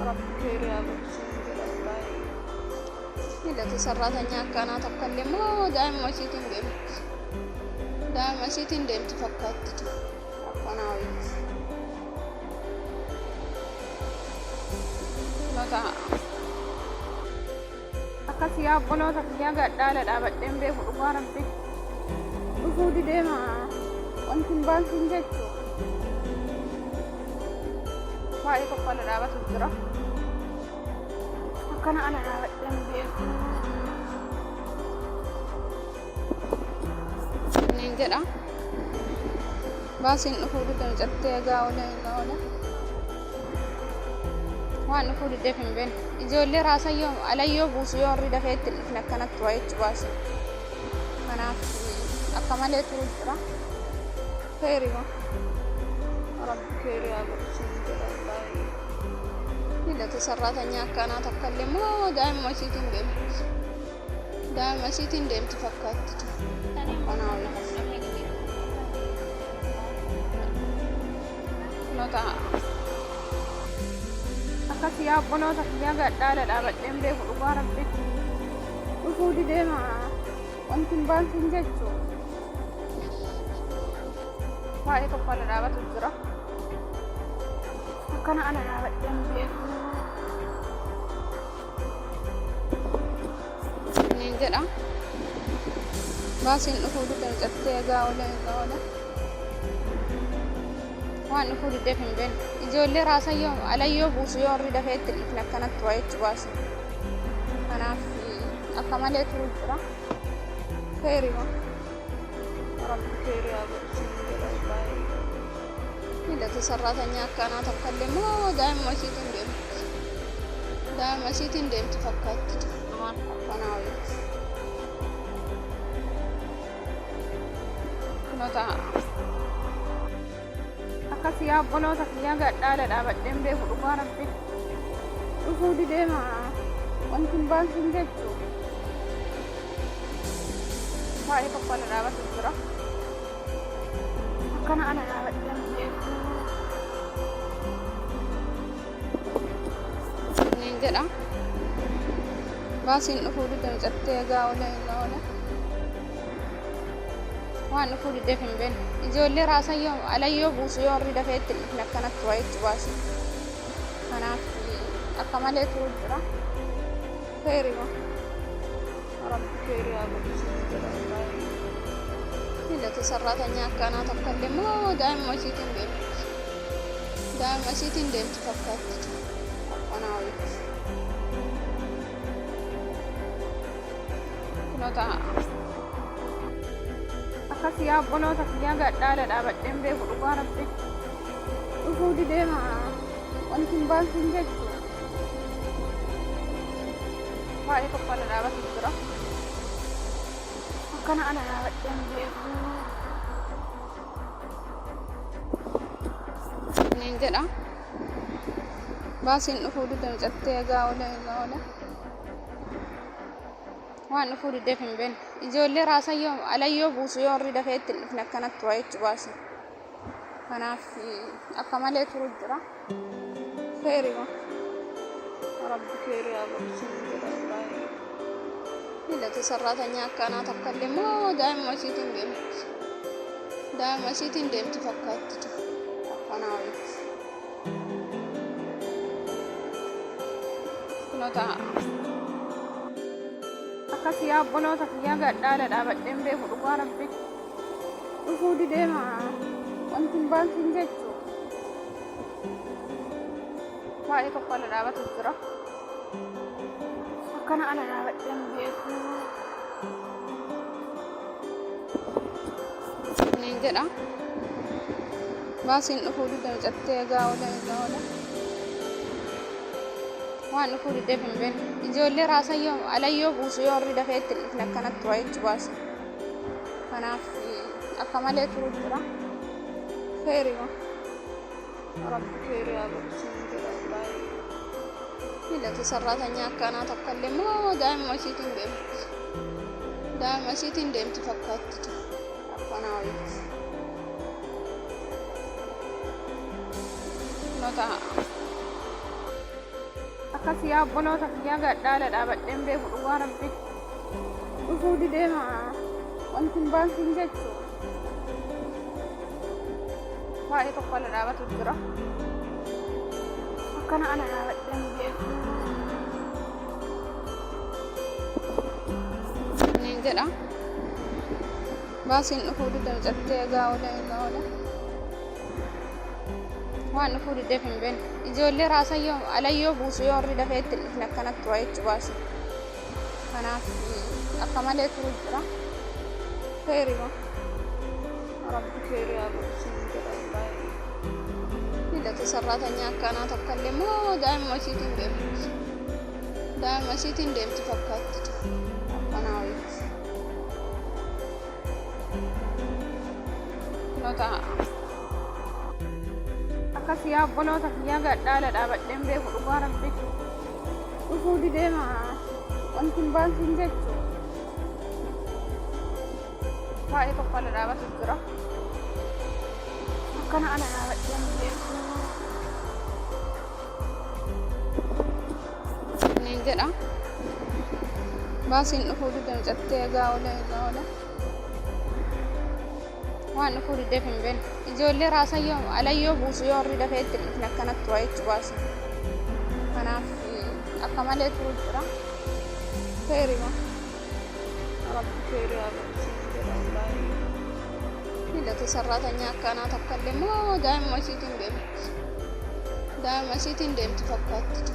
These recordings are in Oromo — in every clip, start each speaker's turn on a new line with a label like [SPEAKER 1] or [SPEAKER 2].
[SPEAKER 1] Rabbi keerii haa godhu siin jedha wallaahi. Milati sarraatanyaa akkanaa takka illee moo daa'imuma isiitiin deemti. Daa'ima isiitiin deemti fakkaatti tun. Akkanaa wayiiti. Nota. Akkas yaa obboloota kiyyaa gadhaala dhaabadheen beeku dhugaa rabbi. Dhufuu dideema wanti hin baansiin jechuu. Baay'ee tokko ala dhaabatu jira. Akkana ala dhaabadheen beeku. Niin jedha. Baasiin dhufuu dide mucattee egaa oola egaa oola. Waan dhufuu dideef hin beekne. Ijoollee raasayyoo alayyoo buusu yoo warri dafee itti hin dhufne akkanatti waa jechuu baase. Kanaaf akka malee turu jira. Keerima. Rabbi keerii haa godhu siin jedha wallaahi. Milati sarraatanyaa akkanaa takka illee moo daa'imuma isiitiin deemti. Daa'ima isiitiin deemti fakkaatti tun. Akkanaa wayiiti. Nota. Akkas yaa obboloota kiyyaa gadhaala dhaabadheen beeku dhugaa rabbi. Dhufuu dideema wanti hin baansiin jechuu. Baay'ee tokko ala dhaabatu jira. Akkana ala dhaabadheen beeku. Niin jedha. Baasiin dhufuu dide mucattee egaa oola egaa oola. Waan dhufuu dideef hin beekne. Ijoollee raasayyoo alayyoo buusu yoo warri dafee itti hin dhufne akkanatti waa jechuu baase. Kanaaf akka malee turu jira. Keerima. Rabbi keerii haa godhu siin jedha wallaahi. Milati sarraatanyaa akkanaa takka illee moo daa'imuma isiitiin deemti. Daa'ima isiitiin deemti fakkaatti tun. Akkanaa wayiiti. Kunoo ta'a. Akkas yaa obboloota kiyyaa gadhaala dhaabadheen beeku dhugaa rabbi. Dhufuu dideema wanti hin baansiin jechuu. Baay'ee tokko ala dhaabatu jira. Akkana ala dhaabadheen beeku. Niin jedha. Baasiin dhufuu dide mucattee egaa oola egaa oola. Waan dhufuu dideef hin beekne. Ijoollee raasayyoo alayyoo buusu yoo warri dafee itti hin dhufne akkanatti waa jechuu baase. Kanaaf akka malee turu jira. Keerima. Rabbi keerii haa godhu siin jedha wallaahi. Milati sarraatanyaa akkanaa takka illee moo daa'imuma isiitiin deemti. Daa'ima isiitiin deemti fakkaatti tun. Akkanaa wayiiti. Kunoo ta'a. Akkas yaa obboloota kiyyaa gadhaala dhaabadheen beeku dhugaa rabbi. Dhufuu dideema wanti hin baansiin jechuu. Baay'ee tokko ala dhaabatu jira. Akkana ala dhaabadheen beeku. Niin jedha. Baasiin dhufuu dide mucattee egaa oola egaa oola. Waan dhufuu dideef hin beekne. Ijoollee raasayyoo alayyoo buusu yoo warri dafee itti hin dhufne akkanatti waa jechuu baase. Kanaaf akka malee turu jira. Keerima. Rabbi keerii haa godhu siin jedha wallaahi. Milati sarraatanyaa akkanaa takka illee moo daa'imuma isiitiin deemti. Daa'ima isiitiin deemti fakkaatti tun. Akkanaa wayiiti. Kunoo ta'a. Akkas yaa obboloota kiyyaa gadhaala dhaabadheen beeku dhugaa rabbi. Dhufuu dideema wanti hin baansiin jechuu. Baay'ee tokko ala dhaabatu jira. Akkana ala dhaabadheen beeku. Niin jedha. Baasiin dhufuu dide mucattee egaa oola egaa oola. Waan dhufuu dideef hin beekne. Ijoollee raasayyoo alayyoo buusu yoo warri dafee itti hin dhufne akkanatti waa jechuu baase. Kanaaf akka malee turu jira. Keerima. Rabbi keerii haa godhu siin jedha wallaahi. Milati sarraatanyaa akkanaa takka illee moo daa'imuma isiitiin deemti. Daa'ima isiitiin deemti fakkaatti tun. Akkanaa wayiiti. Kunoo ta'a. Akkas yaa obboloota kiyyaa gadhaala dhaabadheen beeku dhugaa rabbi. Dhufuu dideema wanti hin baansiin jechuu. Baay'ee tokko ala dhaabatu jira. Akkana ala dhaabadheen beeku. Niin jedha. Baasiin dhufuu dide mucattee egaa oola egaa oola. Waan dhufuu dideef hin beekne. Ijoollee raasayyoo alayyoo buusu yoo warri dafee itti hin dhufne akkanatti tura jechuu baasi. Kanaaf akka malee turu jira. Keerima. Rabbi keerii haa godhu siin jedha wallaahi. Miidhagsa sarraatanyaa akkanaa takka illee moo daa'ima isiitiin deemti. Daa'ima isiitiin deemti fakkaatti. Akkanaa wayiiti. Kunoo ta'a. Akkas yaa obboloota kiyyaa gadhaala dhaabadheen beeku dhugaa rabbi. Dhufuu dideema wanti hin baansiin jechuu. Baay'ee tokko ala dhaabatu jira. Akkana ala dhaabadheen beeku. Niin jedha. Baasiin dhufuu dide mucattee egaa oola egaa oola. Waan dhufuu dideef hin beekne. Ijoollee raasayyoo alayyoo buusu yoo warri dafee itti hin dhufne akkanatti tura jechuu baasi. Kanaaf akka malee turu jira. Keerima. Rabbi keerii haa godhu siin jedha wallaahi. Miidhagsa sarraatanyaa akkanaa takka illee moo daa'ima isiitiin deemti. Daa'ima isiitiin deemti fakkaatti.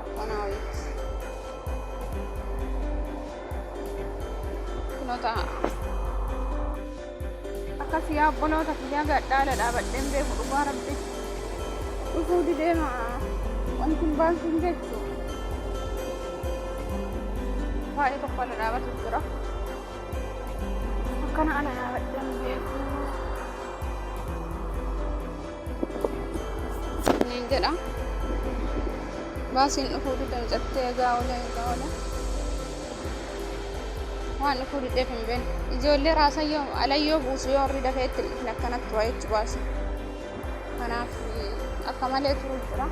[SPEAKER 1] Akkanaa wayiiti. Kunoo ta'a. Akkas yaa obboloota kiyyaa gadhaala dhaabadheen beeku dhugaa rabbi. Dhufuu dideema wanti hin baansiin jechuu. Baay'ee tokko ala dhaabatu jira. Akkana ala dhaabadheen beeku. Niin jedha. Baasiin dhufuu dide mucattee egaa oola egaa oola. Waan dhufuu dideef hin beekne. Ijoollee raasayyoo alayyoo buusu yoo warri dafee itti hin dhufne akkanatti tura jechuu baasi. Kanaaf akka malee turu jira.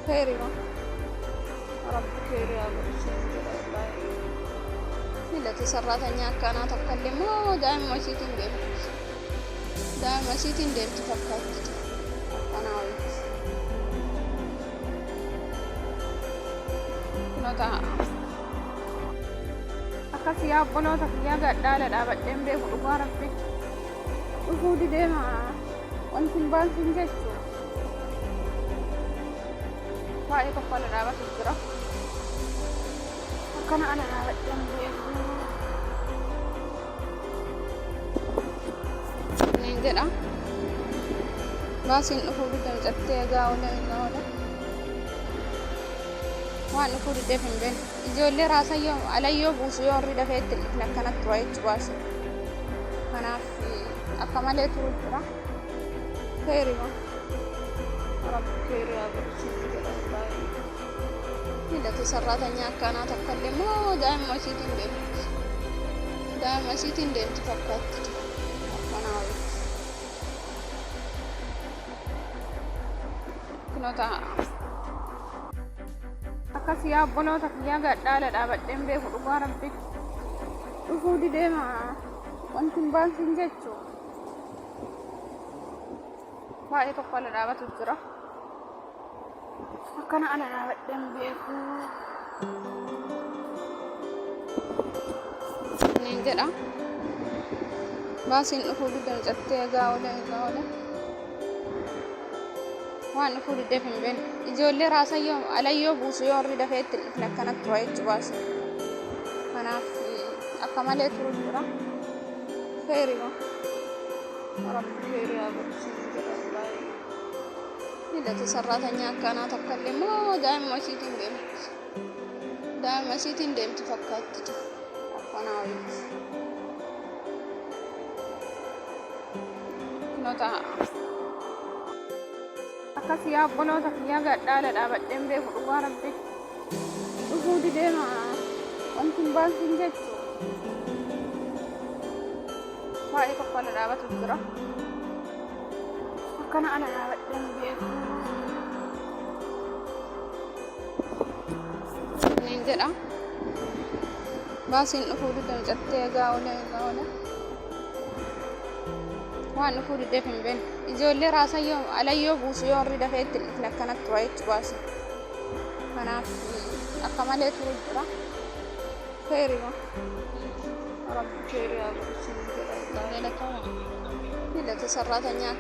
[SPEAKER 1] Keerima. Rabbi keerii haa godhu siin jedha wallaahi. Miidhagsa sarraatanyaa akkanaa takka illee moo daa'ima isiitiin deemti. Daa'ima isiitiin deemti fakkaatti. Akkanaa wayiiti. Kunoo ta'a. Akkas yaa obboloota kiyyaa gadhaala dhaabadheen beeku dhugaa rabbi. Dhufuu dideema wanti hin baansiin jechuu. Baay'ee tokko ala dhaabatu jira. Akkana ala dhaabadheen beeku. Niin jedha. Baasiin dhufuu dide mucattee egaa oola egaa oola. Waan dhufuu dideef hin beekne. Ijoollee raasayyoo alayyoo buusu yoo warri dafee itti hin dhufne akkanatti tura jechuu baasi. Kanaaf akka malee turu jira. Keerima. Rabbi keerii haa godhu siin jedha wallaahi. Miidhagsa sarraatanyaa akkanaa takka illee moo daa'ima isiitiin deemti. Daa'ima isiitiin deemti fakkaatti. Akkanaa wayiiti. Kunoo ta'a. Akkas yaa obboloota kiyyaa gadhaala dhaabadheen beeku dhugaa rabbi. Dhufuu dideema wanti hin baansiin jechuu. Baay'ee tokko ala dhaabatu jira. Akkana ala dhaabadheen beeku. Niin jedha. Baasiin dhufuu dide mucattee egaa oola egaa oola. Waan dhufuu dideef hin beekne. Ijoollee raasayyoo alayyoo buusu yoo warri dafee itti hin dhufne akkanatti tura jechuu baasi. Kanaaf akka malee turu jira. Keerima. Rabbi keerii haa godhu siin jedha wallaahi. Miidhagsa sarraatanyaa akkanaa takka illee moo daa'ima isiitiin deemti. Daa'ima isiitiin deemti fakkaatti. Akkanaa wayiiti. Kunoo ta'a. Akkas yaa obboloota kiyyaa gadhaala dhaabadheen beeku dhugaa rabbi. Dhufuu dideema wanti hin baansiin jechuu. Baay'ee tokko ala dhaabatu jira. Akkana ala dhaabadheen beeku. jedha. Baasiin dhufuu didde mucattee egaa oola egaa oola. Waan dhufuu diddeef hin beeknu. Ijoollee raasayyoo alayyoo buusu yoo warri dafee itti hin dhufne akkanatti tura jechuu baasi. Kanaaf akka malee turu jira. Keerima. Rabbi keerii haa godhu siin jedha.
[SPEAKER 2] Galatooma.
[SPEAKER 1] Filata sarraatanyaa.